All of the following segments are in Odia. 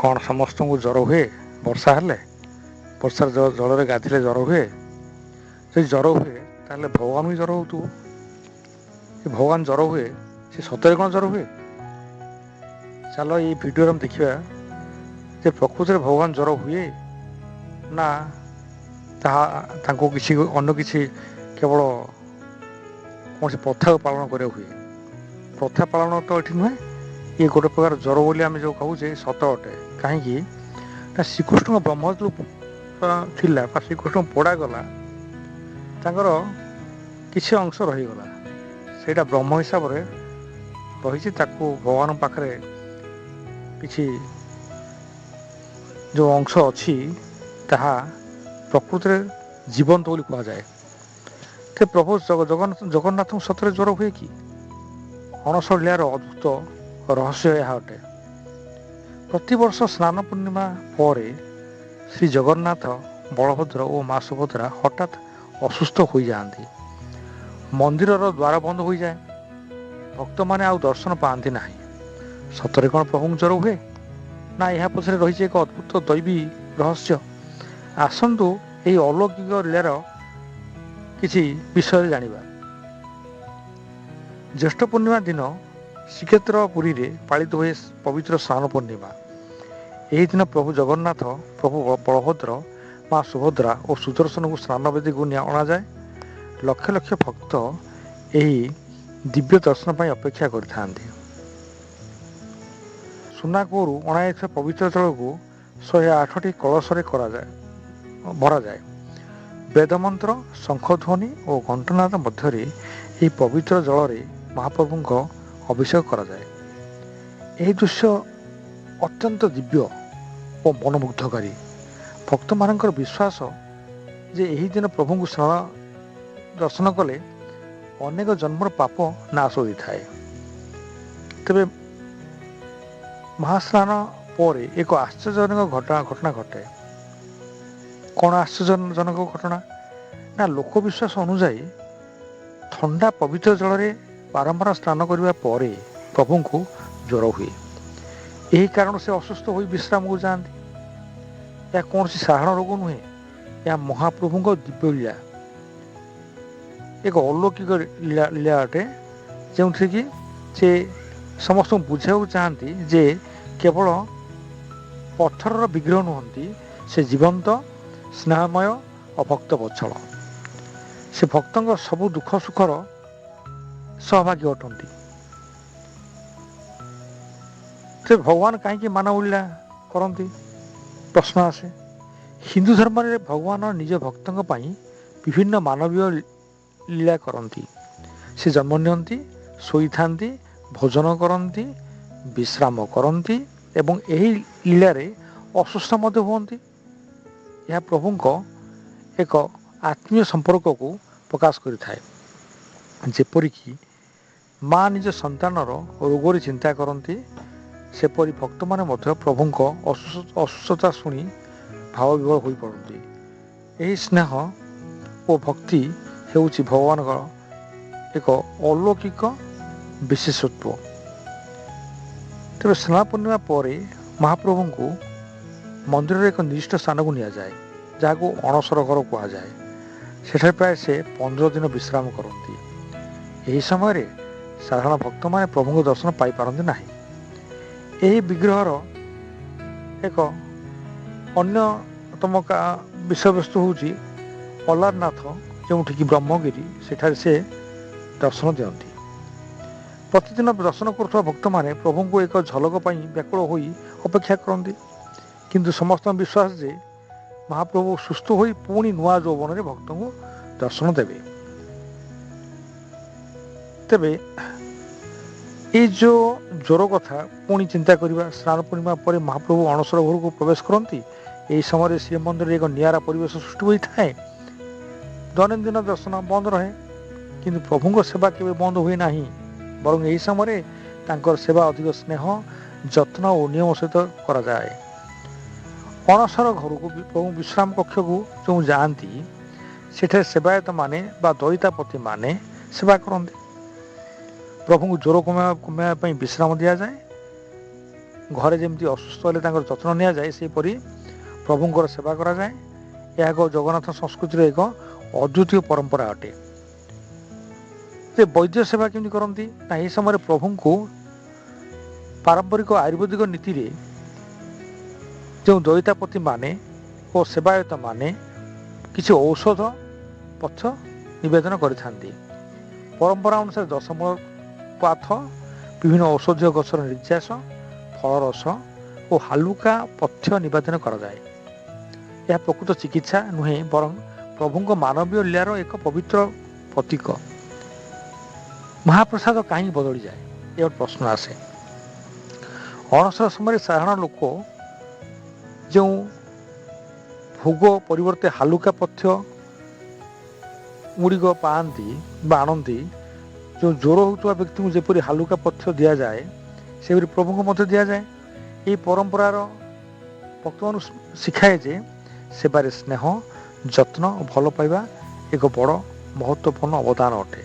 କ'ଣ ସମସ୍ତଙ୍କୁ ଜ୍ୱର ହୁଏ? ବର୍ଷା ହେଲେ, ବର୍ଷାର ଜଳରେ ଗାଧିଲେ ଜ୍ୱର ହୁଏ? ଯଦି ଜ୍ୱର ହୁଏ, ତାହେଲେ ଭଗବାନ ବି ଜ୍ୱର ହେଉଥିବ। ଭଗବାନ ଜ୍ୱର ହୁଏ, ସେ ସତରେ କ'ଣ ଜ୍ୱର ହୁଏ? ଚାଲ, ଏଇ ଭିଡ଼ିଓରେ ଆମେ ଦେଖିବା ଯେ ପ୍ରକୃତରେ ଭଗବାନ ଜ୍ୱର ହୁଏ ନା ତାହା ତାଙ୍କୁ କିଛି ଅନ୍ୟ କିଛି କେବଳ କୌଣସି ପ୍ରଥାକୁ ପାଳନ କରିବାକୁ ହୁଏ। ପ୍ରଥା ପାଳନ ତ ଏଠି ନୁହେଁ, ଇଏ ଗୋଟେ ପ୍ରକାର ଜ୍ୱର ବୋଲି ଆମେ ଯେଉଁ କହୁଛେ, ସତ ଅଟେ। କାହିଁକି ନା ଶ୍ରୀକୃଷ୍ଣଙ୍କ ବ୍ରହ୍ମ ଥିଲା ବା ଶ୍ରୀକୃଷ୍ଣଙ୍କୁ ପୋଡ଼ାଗଲା, ତାଙ୍କର କିଛି ଅଂଶ ରହିଗଲା, ସେଇଟା ବ୍ରହ୍ମ ହିସାବରେ ରହିଛି। ତାକୁ ଭଗବାନଙ୍କ ପାଖରେ କିଛି ଯେଉଁ ଅଂଶ ଅଛି, ତାହା ପ୍ରକୃତରେ ଜୀବନ୍ତ ବୋଲି କୁହାଯାଏ। ତେ ପ୍ରଭୁ ଜଗନ୍ନାଥଙ୍କୁ ସତରେ ଜ୍ୱର ହୁଏ କି? ଅଣସର ଲୀଳାର ଅଦ୍ଭୁତ ରହସ୍ୟ ଏହା ଅଟେ। ପ୍ରତିବର୍ଷ ସ୍ନାନ ପୂର୍ଣ୍ଣିମା ପରେ ଶ୍ରୀ ଜଗନ୍ନାଥ, ବଳଭଦ୍ର ଓ ମା ସୁଭଦ୍ରା ହଠାତ୍ ଅସୁସ୍ଥ ହୋଇଯାଆନ୍ତି। ମନ୍ଦିରର ଦ୍ୱାର ବନ୍ଦ ହୋଇଯାଏ, ଭକ୍ତମାନେ ଆଉ ଦର୍ଶନ ପାଆନ୍ତି ନାହିଁ। ସତରେ କ'ଣ ପ୍ରଭୁଙ୍କୁ ଜ୍ୱର ହୁଏ, ନା ଏହା ପଛରେ ରହିଛି ଏକ ଅଦ୍ଭୁତ ଦୈବୀ ରହସ୍ୟ? ଆସନ୍ତୁ, ଏହି ଅଲୌକିକ ଲୀଳାର କିଛି ବିଷୟରେ ଜାଣିବା। ଜ୍ୟେଷ୍ଠ ପୂର୍ଣ୍ଣିମା ଦିନ ଶ୍ରୀକ୍ଷେତ୍ର ପୁରୀରେ ପାଳିତ ହୁଏ ପବିତ୍ର ସ୍ନାନ ପୂର୍ଣ୍ଣିମା। ଏହି ଦିନ ପ୍ରଭୁ ଜଗନ୍ନାଥ, ପ୍ରଭୁ ବଳଭଦ୍ର, ମା ସୁଭଦ୍ରା ଓ ସୁଦର୍ଶନଙ୍କୁ ସ୍ନାନ ବେଦୀକୁ ଅଣାଯାଏ। ଲକ୍ଷ ଲକ୍ଷ ଭକ୍ତ ଏହି ଦିବ୍ୟ ଦର୍ଶନ ପାଇଁ ଅପେକ୍ଷା କରିଥାନ୍ତି। ସୁନା କୂଅରୁ ଅଣାଯାଇଥିବା ପବିତ୍ର ଜଳକୁ 108ଟି କଳସରେ ଭରାଯାଏ। ବେଦମନ୍ତ୍ର, ଶଙ୍ଖଧ୍ୱନି ଓ ଘଣ୍ଟନାଦ ମଧ୍ୟରେ ଏହି ପବିତ୍ର ଜଳରେ ମହାପ୍ରଭୁଙ୍କ ଅଭିଷେକ କରାଯାଏ। ଏହି ଦୃଶ୍ୟ ଅତ୍ୟନ୍ତ ଦିବ୍ୟ ଓ ମନମୁଗ୍ଧକାରୀ। ଭକ୍ତମାନଙ୍କର ବିଶ୍ୱାସ ଯେ ଏହି ଦିନ ପ୍ରଭୁଙ୍କୁ ସ୍ନାନ ଦର୍ଶନ କଲେ ଅନେକ ଜନ୍ମର ପାପ ନାଶ ହୋଇଥାଏ। ତେବେ ମହାସ୍ନାନ ପରେ ଏକ ଆଶ୍ଚର୍ଯ୍ୟଜନକ ଘଟଣା ଘଟେ। କ'ଣ ଆଶ୍ଚର୍ଯ୍ୟଜନକ ଘଟଣା ନା, ଲୋକବିଶ୍ୱାସ ଅନୁଯାୟୀ ଥଣ୍ଡା ପବିତ୍ର ଜଳରେ ବାରମ୍ବାର ସ୍ନାନ କରିବା ପରେ ପ୍ରଭୁଙ୍କୁ ଜ୍ୱର ହୁଏ। ଏହି କାରଣ ସେ ଅସୁସ୍ଥ ହୋଇ ବିଶ୍ରାମକୁ ଯାଆନ୍ତି। ଏହା କୌଣସି ସାଧାରଣ ରୋଗ ନୁହେଁ, ଏହା ମହାପ୍ରଭୁଙ୍କ ଦିବ୍ୟ ଲୀଳା, ଏକ ଅଲୌକିକ ଲୀଳା ଅଟେ, ଯେଉଁଥିରେ କି ସେ ସମସ୍ତଙ୍କୁ ବୁଝାଇବାକୁ ଚାହାନ୍ତି ଯେ କେବଳ ପଥରର ବିଗ୍ରହ ନୁହନ୍ତି, ସେ ଜୀବନ୍ତ, ସ୍ନେହମୟ ଓ ଭକ୍ତ ବତ୍ସଳ। ସେ ଭକ୍ତଙ୍କ ସବୁ ଦୁଃଖ ସୁଖର ସହଭାଗୀ ଅଟନ୍ତି। ତେବେ ଭଗବାନ କାହିଁକି ମାନବ ଲୀଳା କରନ୍ତି, ପ୍ରଶ୍ନ ଆସେ। ହିନ୍ଦୁ ଧର୍ମରେ ଭଗବାନ ନିଜ ଭକ୍ତଙ୍କ ପାଇଁ ବିଭିନ୍ନ ମାନବୀୟ ଲୀଳା କରନ୍ତି। ସେ ଜନ୍ମ ନିଅନ୍ତି, ଶୋଇଥାନ୍ତି, ଭୋଜନ କରନ୍ତି, ବିଶ୍ରାମ କରନ୍ତି ଏବଂ ଏହି ଲୀଳାରେ ଅସୁସ୍ଥ ମଧ୍ୟ ହୁଅନ୍ତି। ଏହା ପ୍ରଭୁଙ୍କ ଏକ ଆତ୍ମୀୟ ସମ୍ପର୍କକୁ ପ୍ରକାଶ କରିଥାଏ। ଯେପରିକି ମା ନିଜ ସନ୍ତାନର ରୋଗରେ ଚିନ୍ତା କରନ୍ତି, ସେପରି ଭକ୍ତମାନେ ମଧ୍ୟ ପ୍ରଭୁଙ୍କ ଅସୁସ୍ଥତା ଶୁଣି ଭାବବିହ୍ୱଳ ହୋଇପଡ଼ନ୍ତି। ଏହି ସ୍ନେହ ଓ ଭକ୍ତି ହେଉଛି ଭଗବାନଙ୍କର ଏକ ଅଲୌକିକ ବିଶେଷତ୍ୱ। ତେବେ ସ୍ନାନ ପୂର୍ଣ୍ଣିମା ପରେ ମହାପ୍ରଭୁଙ୍କୁ ମନ୍ଦିରରେ ଏକ ନିର୍ଦ୍ଦିଷ୍ଟ ସ୍ଥାନକୁ ନିଆଯାଏ, ଯାହାକୁ ଅଣସର ଘର କୁହାଯାଏ। ସେଠାରେ ପ୍ରାୟ ସେ 15 ଦିନ ବିଶ୍ରାମ କରନ୍ତି। ଏହି ସମୟରେ ସାଧାରଣ ଭକ୍ତମାନେ ପ୍ରଭୁଙ୍କ ଦର୍ଶନ ପାଇପାରନ୍ତି ନାହିଁ। ଏହି ବିଗ୍ରହର ଏକ ଅନ୍ୟତମ ବିଷୟବସ୍ତୁ ହେଉଛି ଅଲାରନାଥ, ଯେଉଁଠିକି ବ୍ରହ୍ମଗିରି, ସେଠାରେ ସେ ଦର୍ଶନ ଦିଅନ୍ତି। ପ୍ରତିଦିନ ଦର୍ଶନ କରୁଥିବା ଭକ୍ତମାନେ ପ୍ରଭୁଙ୍କୁ ଏକ ଝଲକ ପାଇଁ ବ୍ୟାକୁଳ ହୋଇ ଅପେକ୍ଷା କରନ୍ତି। କିନ୍ତୁ ସମସ୍ତଙ୍କ ବିଶ୍ୱାସ ଯେ ମହାପ୍ରଭୁ ସୁସ୍ଥ ହୋଇ ପୁଣି ନୂଆ ଯୌବନରେ ଭକ୍ତଙ୍କୁ ଦର୍ଶନ ଦେବେ। ତେବେ ଏଇ ଯେଉଁ ଜ୍ୱର କଥା ପୁଣି ଚିନ୍ତା କରିବା। ସ୍ନାନ ପୂର୍ଣ୍ଣିମା ପରେ ମହାପ୍ରଭୁ ଅଣସର ଘରକୁ ପ୍ରବେଶ କରନ୍ତି। ଏହି ସମୟରେ ଶ୍ରୀମନ୍ଦିରରେ ଏକ ନିଆରା ପରିବେଶ ସୃଷ୍ଟି ହୋଇଥାଏ। ଦୈନନ୍ଦିନ ଦର୍ଶନ ବନ୍ଦ ରହେ, କିନ୍ତୁ ପ୍ରଭୁଙ୍କ ସେବା କେବେ ବନ୍ଦ ହୁଏ ନାହିଁ। ବରଂ ଏହି ସମୟରେ ତାଙ୍କର ସେବା ଅଧିକ ସ୍ନେହ, ଯତ୍ନ ଓ ନିୟମ ସହିତ କରାଯାଏ। ଅଣସର ଘରକୁ, ପ୍ରଭୁ ବିଶ୍ରାମ କକ୍ଷକୁ ଯେଉଁ ଯାଆନ୍ତି, ସେଠାରେ ସେବାୟତମାନେ ବା ଦଇତାପତି ମାନେ ସେବା କରନ୍ତି। ପ୍ରଭୁଙ୍କୁ ଜ୍ୱର କମାଇବା ପାଇଁ ବିଶ୍ରାମ ଦିଆଯାଏ। ଘରେ ଯେମିତି ଅସୁସ୍ଥ ହେଲେ ତାଙ୍କର ଯତ୍ନ ନିଆଯାଏ, ସେହିପରି ପ୍ରଭୁଙ୍କର ସେବା କରାଯାଏ। ଏହା ଏକ ଜଗନ୍ନାଥ ସଂସ୍କୃତିର ଏକ ଅଦ୍ୱିତୀୟ ପରମ୍ପରା ଅଟେ। ଯେ ବୈଦ୍ୟ ସେବା କେମିତି କରନ୍ତି ନା, ଏହି ସମୟରେ ପ୍ରଭୁଙ୍କୁ ପାରମ୍ପରିକ ଆୟୁର୍ବେଦିକ ନୀତିରେ ଯେଉଁ ଦଇତାପତି ମାନେ ଓ ସେବାୟତ ମାନେ କିଛି ଔଷଧ ପଥ୍ୟ ନିବେଦନ କରିଥାନ୍ତି। ପରମ୍ପରା ଅନୁସାରେ ଦଶମୂଳ ପାଥ, ବିଭିନ୍ନ ଔଷଧୀୟ ଗଛର ନିର୍ଯାସ, ଫଳରସ ଓ ହାଲୁକା ପଥ୍ୟ ନିବେଦନ କରାଯାଏ। ଏହା ପ୍ରକୃତ ଚିକିତ୍ସା ନୁହେଁ, ବରଂ ପ୍ରଭୁଙ୍କ ମାନବୀୟ ଲୀଳାର ଏକ ପବିତ୍ର ପ୍ରତୀକ। ମହାପ୍ରସାଦ କାହିଁକି ବଦଳିଯାଏ, ଏ ଗୋଟେ ପ୍ରଶ୍ନ ଆସେ। ଅଣସର ସମୟରେ ସାଧାରଣ ଲୋକ ଯେଉଁ ଭୋଗ ପରିବର୍ତ୍ତେ ହାଲୁକା ପଥ୍ୟ ଗୁଡ଼ିକ ପାଆନ୍ତି ବା ଆଣନ୍ତି, ଯେଉଁ ଜ୍ୱର ହେଉଥିବା ବ୍ୟକ୍ତିଙ୍କୁ ଯେପରି ହାଲୁକା ପଥ୍ୟ ଦିଆଯାଏ, ସେପରି ପ୍ରଭୁଙ୍କୁ ମଧ୍ୟ ଦିଆଯାଏ। ଏହି ପରମ୍ପରାର ଭକ୍ତମାନଙ୍କୁ ଶିଖାଏ ଯେ ସେବାରେ ସ୍ନେହ, ଯତ୍ନ ଓ ଭଲ ପାଇବା ଏକ ବଡ଼ ମହତ୍ତ୍ୱପୂର୍ଣ୍ଣ ଅବଦାନ ଅଟେ।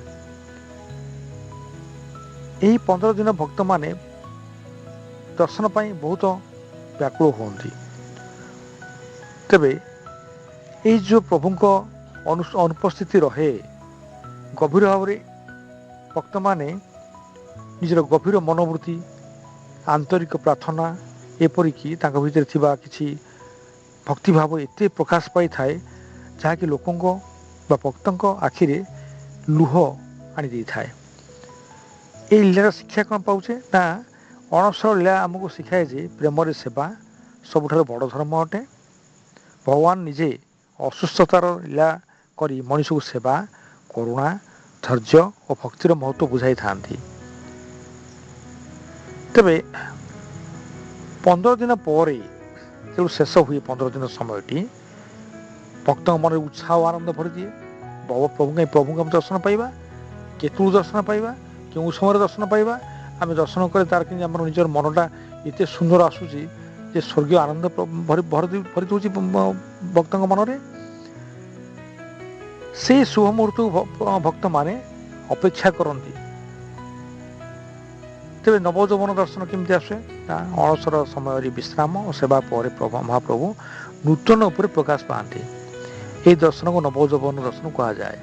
ଏହି 15 ଦିନ ଭକ୍ତମାନେ ଦର୍ଶନ ପାଇଁ ବହୁତ ବ୍ୟାକୁଳ ହୁଅନ୍ତି। ତେବେ ଏଇ ଯେଉଁ ପ୍ରଭୁଙ୍କ ଅନୁପସ୍ଥିତି ରହେ, ଗଭୀର ଭାବରେ ଭକ୍ତମାନେ ନିଜର ଗଭୀର ମନୋବୃତ୍ତି, ଆନ୍ତରିକ ପ୍ରାର୍ଥନା, ଏପରିକି ତାଙ୍କ ଭିତରେ ଥିବା କିଛି ଭକ୍ତିଭାବ ଏତେ ପ୍ରକାଶ ପାଇଥାଏ, ଯାହାକି ଲୋକଙ୍କ ବା ଭକ୍ତଙ୍କ ଆଖିରେ ଲୁହ ଆଣିଦେଇଥାଏ। ଏହି ଲୀଳାର ଶିକ୍ଷା କ'ଣ ପାଉଛେ ନା, ଅଣସର ଲୀଳା ଆମକୁ ଶିଖାଏ ଯେ ପ୍ରେମରେ ସେବା ସବୁଠାରୁ ବଡ଼ ଧର୍ମ ଅଟେ। ଭଗବାନ ନିଜେ ଅସୁସ୍ଥତାର ଲୀଳା କରି ମଣିଷକୁ ସେବା, କରୁଣା, ଧୈର୍ଯ୍ୟ ଓ ଭକ୍ତିର ମହତ୍ତ୍ୱ ବୁଝାଇଥାନ୍ତି। ତେବେ 15 ଦିନ ପରେ ତେଣୁ ଶେଷ ହୁଏ। 15 ଦିନ ସମୟଟି ଭକ୍ତଙ୍କ ମନରେ ଉତ୍ସାହ ଓ ଆନନ୍ଦ ଭରିଦିଏ। ପ୍ରଭୁଙ୍କ ଆମେ ଦର୍ଶନ ପାଇବା, କେତେବେଳୁ ଦର୍ଶନ ପାଇବା, କେଉଁ ସମୟରେ ଦର୍ଶନ ପାଇବା, ଆମେ ଦର୍ଶନ କଲେ ତାର କେମିତି ଆମର ନିଜର ମନଟା ଏତେ ସୁନ୍ଦର ଆସୁଛି ଯେ ସ୍ୱର୍ଗୀୟ ଆନନ୍ଦ ଭରି ଭରି ଦେଉଛି ଭକ୍ତଙ୍କ ମନରେ। ସେଇ ଶୁଭ ମୁହୂର୍ତ୍ତକୁ ଭକ୍ତମାନେ ଅପେକ୍ଷା କରନ୍ତି। ତେବେ ନବଯୌବନ ଦର୍ଶନ କେମିତି ଆସେ ନା, ଅଣସର ସମୟରେ ବିଶ୍ରାମ ଓ ସେବା ପରେ ମହାପ୍ରଭୁ ନୂତନ ଉପରେ ପ୍ରକାଶ ପାଆନ୍ତି। ଏହି ଦର୍ଶନକୁ ନବଯୌବନ ଦର୍ଶନ କୁହାଯାଏ।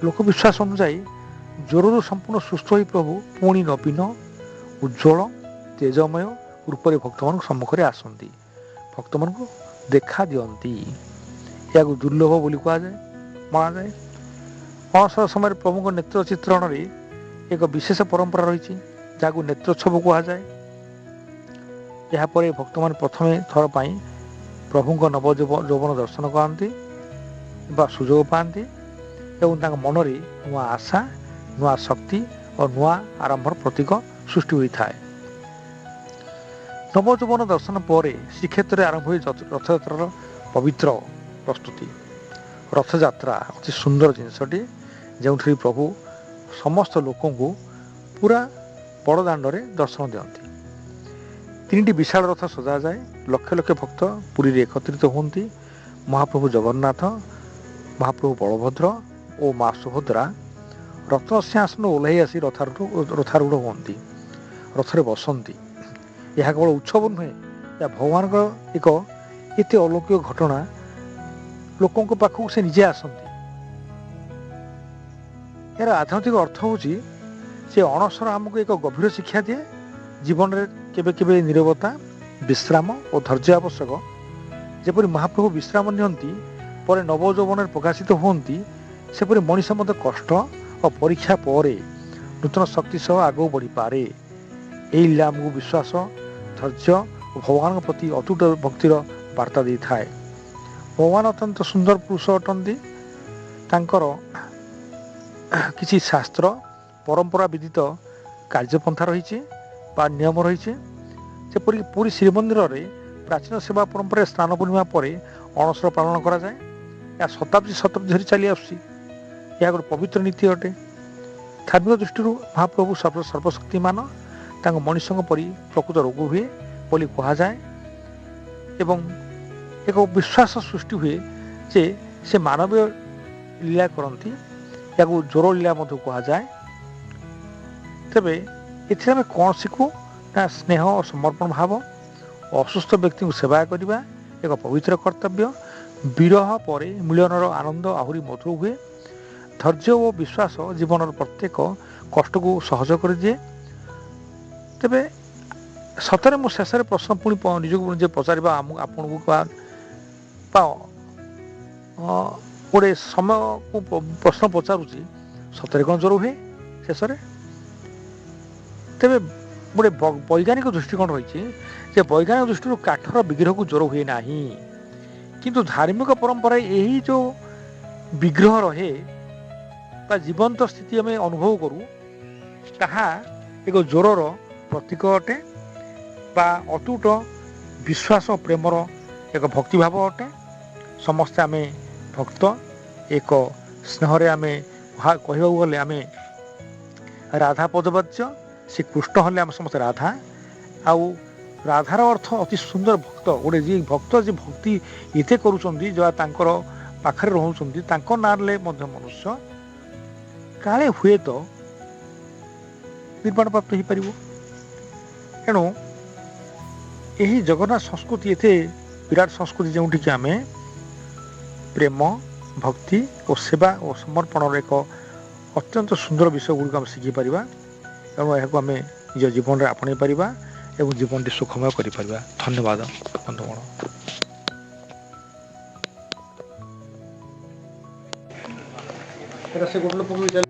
ଲୋକବିଶ୍ୱାସ ଅନୁଯାୟୀ ଜ୍ୱରରୁ ସମ୍ପୂର୍ଣ୍ଣ ସୁସ୍ଥ ହୋଇ ପ୍ରଭୁ ପୁଣି ନବୀନ, ଉଜ୍ଜଳ, ତେଜମୟ ରୂପରେ ଭକ୍ତମାନଙ୍କ ସମ୍ମୁଖରେ ଆସନ୍ତି, ଭକ୍ତମାନଙ୍କୁ ଦେଖା ଦିଅନ୍ତି। ଏହାକୁ ଦୁର୍ଲଭ ବୋଲି କୁହାଯାଏ, ମଣାଯାଏ। ଅଣସର ସମୟରେ ପ୍ରଭୁଙ୍କ ନେତ୍ର ଚିତ୍ରଣରେ ଏକ ବିଶେଷ ପରମ୍ପରା ରହିଛି, ଯାହାକୁ ନେତ୍ରୋତ୍ସବ କୁହାଯାଏ। ଏହାପରେ ଭକ୍ତମାନେ ପ୍ରଥମେ ଥର ପାଇଁ ପ୍ରଭୁଙ୍କ ନବ ଯୌବନ ଦର୍ଶନ କରନ୍ତି ବା ସୁଯୋଗ ପାଆନ୍ତି ଏବଂ ତାଙ୍କ ମନରେ ନୂଆ ଆଶା, ନୂଆ ଶକ୍ତି ଓ ନୂଆ ଆରମ୍ଭର ପ୍ରତୀକ ସୃଷ୍ଟି ହୋଇଥାଏ। ନବଯୌବନ ଦର୍ଶନ ପରେ ଶ୍ରୀକ୍ଷେତ୍ରରେ ଆରମ୍ଭ ହୁଏ ରଥଯାତ୍ରାର ପବିତ୍ର ପ୍ରସ୍ତୁତି। ରଥଯାତ୍ରା ଅତି ସୁନ୍ଦର ଜିନିଷଟି, ଯେଉଁଥିରେ ପ୍ରଭୁ ସମସ୍ତ ଲୋକଙ୍କୁ ପୁରା ବଡ଼ ଦାଣ୍ଡରେ ଦର୍ଶନ ଦିଅନ୍ତି। ତିନିଟି ବିଶାଳ ରଥ ସଜାଯାଏ। ଲକ୍ଷ ଲକ୍ଷ ଭକ୍ତ ପୁରୀରେ ଏକତ୍ରିତ ହୁଅନ୍ତି। ମହାପ୍ରଭୁ ଜଗନ୍ନାଥ, ମହାପ୍ରଭୁ ବଳଭଦ୍ର ଓ ମା ସୁଭଦ୍ରା ରତ୍ନ ସିଂହାସନ ଓହ୍ଲାଇ ଆସି ରଥାରୂଢ଼ ହୁଅନ୍ତି, ରଥରେ ବସନ୍ତି। ଏହା କେବଳ ଉତ୍ସବ ନୁହେଁ, ଏହା ଭଗବାନଙ୍କର ଏକ ଏତେ ଅଲୌକିକ ଘଟଣା। ଲୋକଙ୍କ ପାଖକୁ ସେ ନିଜେ ଆସନ୍ତି। ଏହାର ଆଧ୍ୟାତ୍ମିକ ଅର୍ଥ ହେଉଛି ଯେ ଅଣସର ଆମକୁ ଏକ ଗଭୀର ଶିକ୍ଷା ଦିଏ। ଜୀବନରେ କେବେ କେବେ ନିରବତା, ବିଶ୍ରାମ ଓ ଧୈର୍ଯ୍ୟ ଆବଶ୍ୟକ। ଯେପରି ମହାପ୍ରଭୁ ବିଶ୍ରାମ ନିଅନ୍ତି, ପରେ ନବଯୌବନରେ ପ୍ରକାଶିତ ହୁଅନ୍ତି, ସେପରି ମଣିଷ ମଧ୍ୟ କଷ୍ଟ ଓ ପରୀକ୍ଷା ପରେ ନୂତନ ଶକ୍ତି ସହ ଆଗକୁ ବଢ଼ିପାରେ। ଏହି ଲୀଳା ଆମକୁ ବିଶ୍ୱାସ, ଧୈର୍ଯ୍ୟ ଓ ଭଗବାନଙ୍କ ପ୍ରତି ଅତୁଟ ଭକ୍ତିର ବାର୍ତ୍ତା ଦେଇଥାଏ। ଭଗବାନ ଅତ୍ୟନ୍ତ ସୁନ୍ଦର ପୁରୁଷ ଅଟନ୍ତି। ତାଙ୍କର କିଛି ଶାସ୍ତ୍ର ପରମ୍ପରା ବିଦିତ କାର୍ଯ୍ୟପନ୍ଥା ରହିଛି ବା ନିୟମ ରହିଛି। ଯେପରିକି ପୁରୀ ଶ୍ରୀମନ୍ଦିରରେ ପ୍ରାଚୀନ ସେବା ପରମ୍ପରାରେ ସ୍ନାନ ପୂର୍ଣ୍ଣିମା ପରେ ଅଣସର ପାଳନ କରାଯାଏ। ଏହା ଶତାବ୍ଦୀ ଶତାବ୍ଦୀ ଧରି ଚାଲି ଆସୁଛି। ଏହା ଗୋଟେ ପବିତ୍ର ନୀତି ଅଟେ। ଧାର୍ମିକ ଦୃଷ୍ଟିରୁ ମହାପ୍ରଭୁ ସର୍ବଶକ୍ତିମାନ। ତାଙ୍କ ମଣିଷଙ୍କ ପରି ପ୍ରକୃତ ରୋଗ ହୁଏ ବୋଲି କୁହାଯାଏ ଏବଂ ଏକ ବିଶ୍ୱାସ ସୃଷ୍ଟି ହୁଏ ଯେ ସେ ମାନବୀୟ ଲୀଳା କରନ୍ତି। ଏହାକୁ ଜ୍ୱର ଲୀଳା ମଧ୍ୟ କୁହାଯାଏ। ତେବେ ଏଥିରେ ଆମେ କ'ଣ ଶିଖୁ? ନା ସ୍ନେହ ଓ ସମର୍ପଣ ଭାବ, ଅସୁସ୍ଥ ବ୍ୟକ୍ତିଙ୍କୁ ସେବା କରିବା ଏକ ପବିତ୍ର କର୍ତ୍ତବ୍ୟ, ବିରହ ପରେ ମିଳନର ଆନନ୍ଦ ଆହୁରି ମଧୁର ହୁଏ, ଧୈର୍ଯ୍ୟ ଓ ବିଶ୍ୱାସ ଜୀବନର ପ୍ରତ୍ୟେକ କଷ୍ଟକୁ ସହଜ କରିଦିଏ। ତେବେ ସତରେ ମୁଁ ଶେଷରେ ପ୍ରଶ୍ନ ପୁଣି ନିଜକୁ ନିଜେ ପଚାରିବା ଆମ ଆପଣଙ୍କୁ ବା ଗୋଟେ ସମୟକୁ ପ୍ରଶ୍ନ ପଚାରୁଛି, ସତରେ କ'ଣ ଜ୍ୱର ହୁଏ ଶେଷରେ? ତେବେ ଗୋଟେ ବୈଜ୍ଞାନିକ ଦୃଷ୍ଟିକୋଣ ରହିଛି ଯେ ବୈଜ୍ଞାନିକ ଦୃଷ୍ଟିରୁ କାଠର ବିଗ୍ରହକୁ ଜ୍ୱର ହୁଏ ନାହିଁ, କିନ୍ତୁ ଧାର୍ମିକ ପରମ୍ପରାରେ ଏହି ଯେଉଁ ବିଗ୍ରହ ରହେ ବା ଜୀବନ୍ତ ସ୍ଥିତି ଆମେ ଅନୁଭବ କରୁ, ତାହା ଏକ ଜ୍ୱରର ପ୍ରତୀକ ଅଟେ ବା ଅତୁଟ ବିଶ୍ୱାସ ପ୍ରେମର ଏକ ଭକ୍ତିଭାବ ଅଟେ। ସମସ୍ତେ ଆମେ ଭକ୍ତ, ଏକ ସ୍ନେହରେ ଆମେ କହିବାକୁ ଗଲେ ଆମେ ରାଧା ପଦବାଚ୍ୟ, ସେ କୃଷ୍ଣ ହେଲେ ଆମେ ସମସ୍ତେ ରାଧା। ଆଉ ରାଧାର ଅର୍ଥ ଅତି ସୁନ୍ଦର ଭକ୍ତ, ଗୋଟେ ଯିଏ ଭକ୍ତ, ଯିଏ ଭକ୍ତି ଏତେ କରୁଛନ୍ତି, ଯାହା ତାଙ୍କର ପାଖରେ ରହୁଛନ୍ତି, ତାଙ୍କ ନାଁରେ ମଧ୍ୟ ମନୁଷ୍ୟ କାଳେ ହୁଏତ ନିର୍ବାଣ ପ୍ରାପ୍ତ ହେଇପାରିବ। ଏଣୁ ଏହି ଜଗନ୍ନାଥ ସଂସ୍କୃତି ଏତେ ବିରାଟ ସଂସ୍କୃତି, ଯେଉଁଠିକି ଆମେ ପ୍ରେମ, ଭକ୍ତି ଓ ସେବା ଓ ସମର୍ପଣର ଏକ ଅତ୍ୟନ୍ତ ସୁନ୍ଦର ବିଷୟ ଗୁଡ଼ିକୁ ଆମେ ଶିଖିପାରିବା ଏବଂ ଏହାକୁ ଆମେ ନିଜ ଜୀବନରେ ଆପଣେଇ ପାରିବା ଏବଂ ଜୀବନଟି ସୁଖମୟ କରିପାରିବା। ଧନ୍ୟବାଦ ବନ୍ଧୁଗଣ। ସେ ଗୋଟେ ପକେଇ ଚାଲିବ।